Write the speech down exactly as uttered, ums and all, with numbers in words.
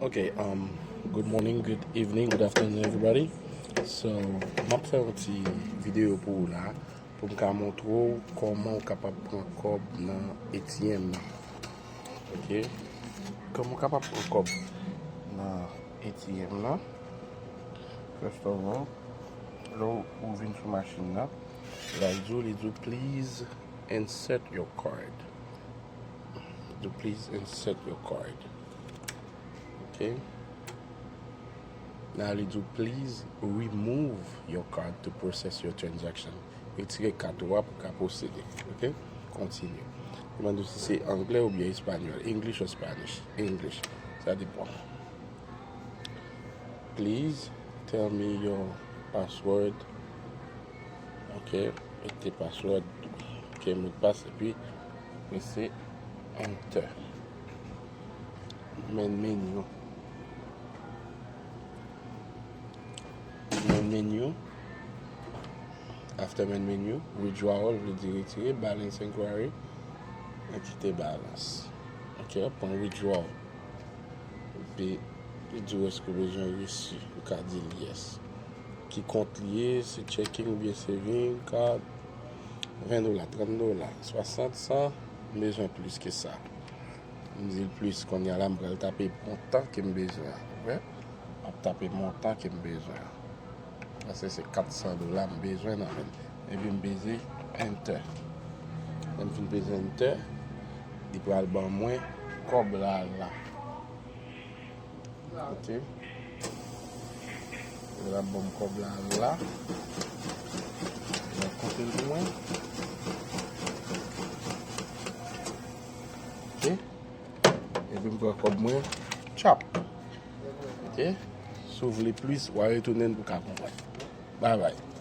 Ok, um, good morning, good evening, good afternoon, everybody. So, m ap fè yon ti videyo pou ou la, pou m ka montre w kòman w kapab pran kòb nan A T M nan. Ok? Kòman w kapab pran kòb nan A T M nan? First of all, lè w vin sou machin nan, la l di w, li di w, "Please insert your card." Li di w, "Please insert your card." Ok? La li di w, "Please remove your card to process your transaction." Retire kat ou a pou ka pwosede. Ok? Kontinye. Li mande w si se anglè oubyen espanyòl. English or Spanish? English. Sa depann. "Please tell me your password." Ok, mete password. Ok, mot de passe, epi prese enter. Men menu. Men menu. After men menu, withdrawal vle di retire, balance inquiry, entite balance. Ok, pran withdrawal. Epi, li di w èske w bezwen resi, ou ka di l yes. Ki kont li ye, se checking oubyen saving card, ven dola, trant dola, swasant, san, m bezwen plis ke sa. M di l plis, kounye a la, m pral tape montan ke m bezwen an, ou wè? M ap tape montan ke m bezwen an. Paske se kat san dola m bezwen nan men. Epi m peze enter. Lè m fin peze enter, li pral ban mwen kòb la la. Ok. L ap ban m kòb la la. L ap konte l pou mwen. Ok. Epi m pran kòb mwen. Tchap. Ok. Si w vle plis, w a retounen pou ka konprann. Bye bye.